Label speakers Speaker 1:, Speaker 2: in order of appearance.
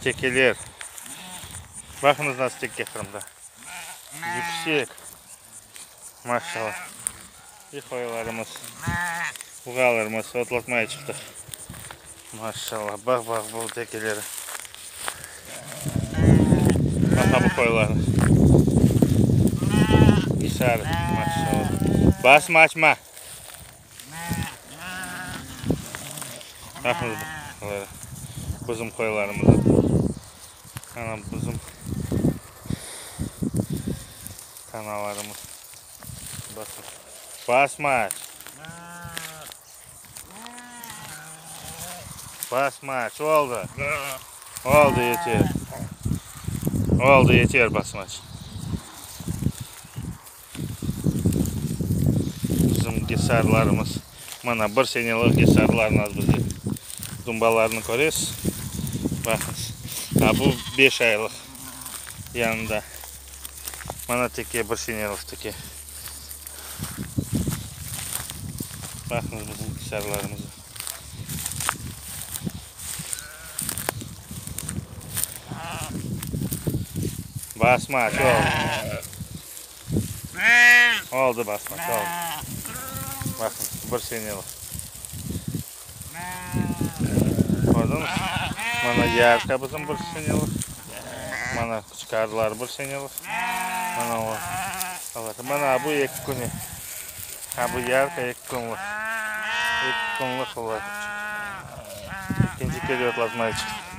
Speaker 1: Tekeler. Baqıñız nasıl teke Qırımda. Yüksek. Maşallah. Bir qoylarımız, buğalarımız otlatmaya çıqtıq. Maşallah. Baq, baq bu tekeleri. Baqa bu qoylarnı. Hisar, maşallah. Basma, açma. Baqıñız bizim qoylarımıznı. Ana bizim tanalarımız. Basma. Basma. Basmaç oldı. Oldı yeter. Oldı yeter basmaç. Bizim gesarlarımız. Mana bir senelik gesarlarnı az bizde. Dumbalarını köresiz. Baqıñız. A bu 5 aylıq yanında. Mana teke bir senelik teke. Baqıñız bizim gesarlarımızı. Basmaç oldı. Oldı basmaç oldı. Bakın bir senelik. Gördünüz? Mana yarka bizim bir senelik. Mana küçük arılar bir senelik. Mana o. Mana bu eki künü. Ha bu yarka eki künlük. Eki künlük olar. İkinci kere otlatmaya çıktı.